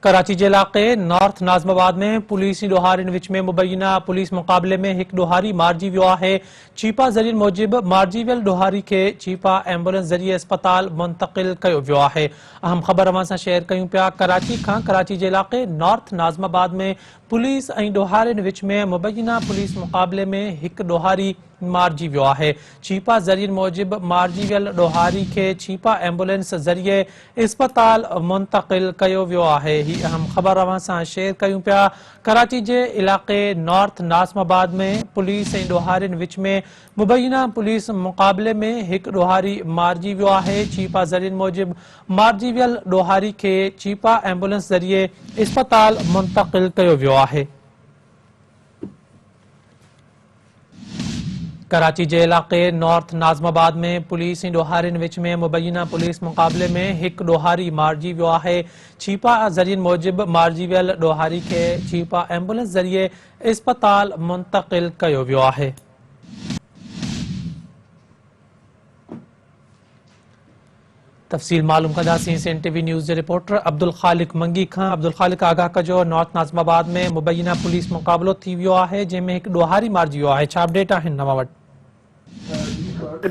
ڪراچي جي علائقي نارٿ ناظم آباد ۾ پوليس ۽ ڏوهارين وچ ۾ مبينا پوليس مقابلي ۾ هڪ ڏوهاري مارجي ويو آهي. چيپا ذريعن موجب مارجي ويل ڏوهاري کي چيپا ايمبولينس ذريعي اسپتال منتقل ڪيو ويو آهي. اهم خبر اوهان سان شيئر ڪيون پيا ڪراچي کان ڪراچي جي علائقي نارٿ ناظم آباد ۾ پوليس ۽ ڏوهارين وچ ۾ مبينا پوليس مقابلي ۾ هڪ ڏوهاري مارجي ويو آهي. چيپا ذريعن موجب مارجي ويل ڏوهاري کي چيپا ايمبولينس ذريعي اسپتال منتقل ڪيو ويو آهي. هي اهم خبر اوهان سان شيئر ڪيون پيا. ڪراچي جي علائقي نارٿ ناظم آباد ۾ پوليس ۽ ڏوهارين وچ ۾ مبينا پوليس مقابلي ۾ هڪ ڏوهاري مارجي ويو آهي. چيپا ذريعن موجب مارجي ويل ڏوهاري کي چيپا ايمبولينس ذريعي اسپتال منتقل ڪيو ويو آهي. ڪراچي جي علائقي نارٿ ناظم آباد ۾ پوليس ۽ ڏوهارين وچ ۾ مبينا پوليس مقابلي ۾ هڪ ڏوهاري مارجي ويو آهي. چيپا ذريعن موجب مارجي ويل ڏوهاري کي چيپا ايمبولينس ذريعي اسپتال منتقل ڪيو ويو آهي. تفصيل معلوم ڪنداسين سين ٽي وي نيوز جي رپورٽر عبدالخالق منگي کان عبدالخالق آگاهه ڪجو نارٿ ناظم آباد ۾ مبينا پوليس مقابلو ٿي ويو آهي جنهن ۾ هڪ ڏوهاري مارجي ويو آهي ڇا اپڊيٽ آهن اوهان وٽ؟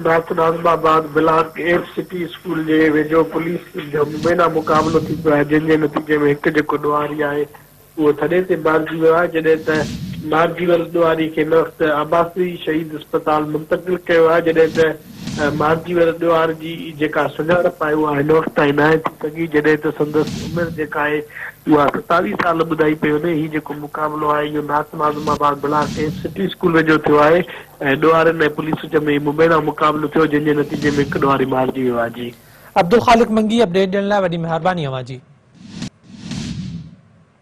North Nazimabad block F city school جي ويجهو پوليس جو مبينا مقابلو ٿي پيو آهي جنهن جي نتيجي ۾ هڪ جيڪو ڏوهاري آهي اهو ٿڏي تي مارجي ويو آهي، جڏهن ته مارجي ويل ڏوهاري کي هن وقت عباسي شهيد اسپتال منتقل ڪيو آهي، جڏهن ته مارجي ويل ڏوهاري جي جيڪا سڃاڻپ آهي اها هن وقت تائين ناهي ٿي سگهي، جڏهن ته سندس عمر جيڪا آهي اها 27 سال ٻڌائي پئي وڃي، هي جيڪو مقابلو آهي اهو North Nazimabad block F city school ويجهو ٿيو آهي ۽ ڏوهارين ۽ پوليس وچ ۾ هي مبينا مقابلو ٿيو، جنهن جي نتيجي ۾ هڪ ڏوهاري مارجي ويو آهي. جي. عبدالخالق منگي اپڊيٽ ڏيڻ لاء وڏي مهرباني اوهان جي.